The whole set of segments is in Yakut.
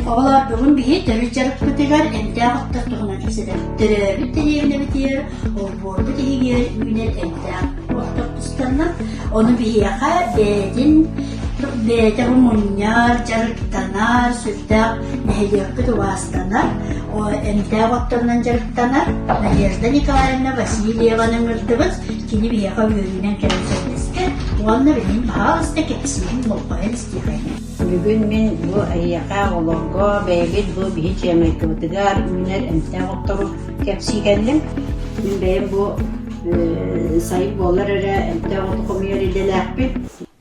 Оҕолор бүгүн биһи төрүт дьарыкпытыгар эмтээх оттор туһунан кэпсэтэр. Төрөөбүт дэриэбинэбитигэр олбуорбут иһигэр үүнэр эмтээх оттор тустарынан. Ону биһиэхэ бэйэтин бэйэтэ бу мунньар, дьарыктанар, сүрдээх нэһилиэкпит убаастанар, эмтээх отторунан дьарыктанар Надежда Николаевна Васильеваны ыҥырдыбыт. Кини биһиэхэ үөрүүнэн кэлэн сөбүлэстэ уонна билигин баһаалыста кэпсиирин болҕойон истиэхэйин. Бүгүн мин бу эһиэхэ оҕолорго бэйэбит бу биһи Чыамайкыбытыгар үүнэр эмтээх оттору кэпсии кэллим. Мин бэйэм бу сайын буоллар эрэ эмтээх оту хомуйар идэлээхпин.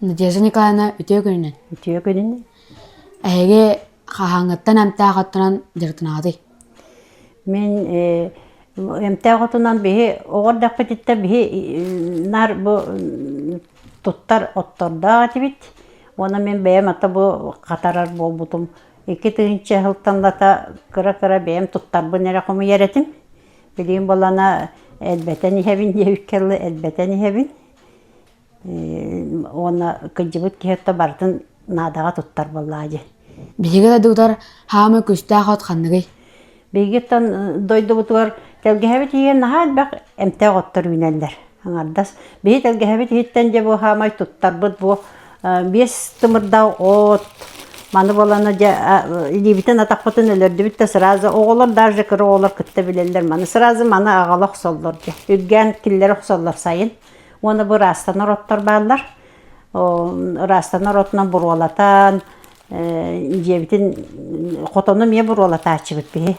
Надежда Николаевна, үтүө күнүнэн. Үтүө күнүнэн. Эһиги хаһааҥҥыттан эмтээх отторунан дьарыктанаҕытый? Мин эмтээх отунан биһи оҕо эрдэхпититтэн биһи наар бу туттар оттордоох этибит. Уонна мин бэйэм ата бу хатарар буолбутум. 2000 сылтан лата кыра-кыра бэйэм туттарбын эрэ хомуйар этим. Билигин буолана элбэтэн иһэбин диэбиккэ дылы элбэтэн иһэбин. Уонна кырдьыбыт киһи отто барытын наадаҕа туттар буоллаҕа дии. Биһиги дойдубутугар хаамай күүстээх от ханныгый? Биһигиттэн дойдубутугар тэлгэһэбит иһигэр наһаа элбэх эмтээх оттор үүнэллэр. Аҥардас биһи тэлгэһэбит иһиттэн дьэ бу хаамай туттарбыт бу биэс тымырдаах от маны буолана дьэ илиибитин атахпытын өлөрдүбүт да сразу оҕолор даже кыра оҕолор кытта билэллэр маны сразу маны аҕала охсоллор дьэ үргээн киллэрэ охсоллор сайын уонна бу ыраастанар оттор бааллар ыраастанар отунан буруолатан Дьиэбитин хотону эмиэ буруолатааччыбыт биһи.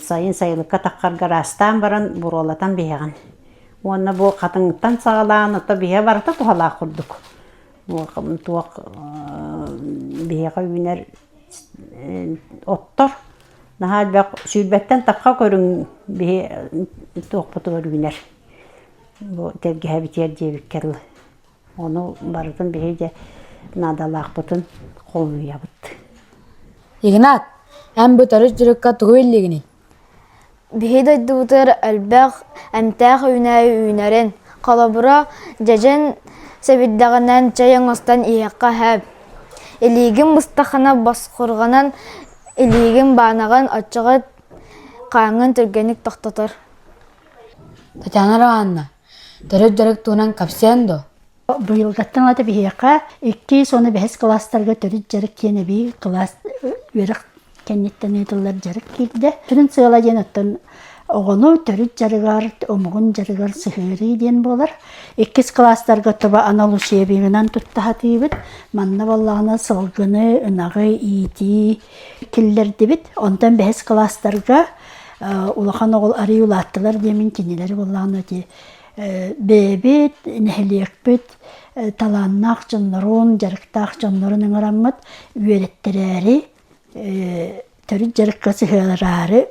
Сайын сайылыкка таххарга ыраастаан баран буруолатан биһэҕин. Уонна бу хатыҥтан саҕалаан ото биһэ барыта туһалаах курдук. Туох биһиэхэ үүнэр оттор наһаа элбэх сүүрбэттэн тахха көрүҥ биһи туохпутугар үүнэр. Бу тэлгэһэбитигэр диэбиккэ дылы. Ону барытын биһиги дьэ наадалаахпытын хомуйабыт. Игнат, эн бу төрүт дьарыкка тугу биллигиний? Биһи дойдубутугар элбэх эмтээх үүнээйи үүнэрин, холобура, дьэдьэн сэбирдэҕинэн чэй оҥостон иһиэххэ сөп. Илиигин быстаххына босхурҕанан илиигин баанаҕын, оччоҕо хааҥҥын түргэнник тохтотор. Татьяна Романовна, төрүт дьарык туһунан кэпсээн дуо? Быйылгаттан ылата биһиэхэ иккис уонна бэһис кылаастарга төрүт дьарык диэн эбии кылаас үөрэх кэнниттэн ыытыллар дьарык киирдэ. Сүрүн сыала диэн оттон оҕону төрүт дьарыгар, омугун дьарыгар сыһыарыы диэн буолар. Иккис кылаастарга тобо анал учебнигынан тутта сатыыбыт. Манна буоллаҕына сылгыны, ынаҕы иитии киллэрдибит. Онтон бэһис кылаастарга улахан оҕол арый улааттылар диэмин кинилэри буоллаҕына ити бэйэбит нэһилиэкпит талааннаах дьоннорун, дьарыктаах дьоннорун ыҥыраммыт үөрэттэрээри төрүт дьарыкка сыһыараары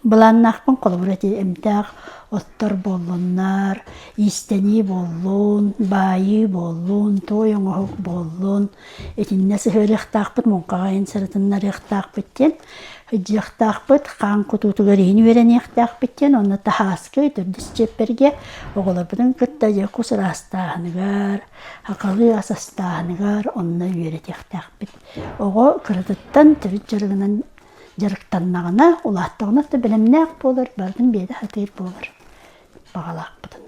былааннаахпын холобур ити эмтээх оттор буоллуннар, иистэнии буоллун, баайыы буоллун, туой оҥоһук буоллун итиннэ сыһыарыахтаахпыт, муҥхаҕа айан сырытыннарыахтаахпыт диэн Сылдьыахтаахпыт, хаан кутуутугар иһин үөрэниэхтээхпит диэн уонна таһааскы төрдүс чиэппэргэ оҕолорбутун кытта дьэ кус ыраастааһыныгар, сахалыы ас астааһыныгар онно үөрэтиэхтээхпит. Оҕо кыратыттан төрүт дьарыгынан дьарыктаннаҕына, улааттаҕына да бэлэмнээх буолар, барытын бэйэтэ сатыыр буолар баҕалаахпытын.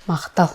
Махтал.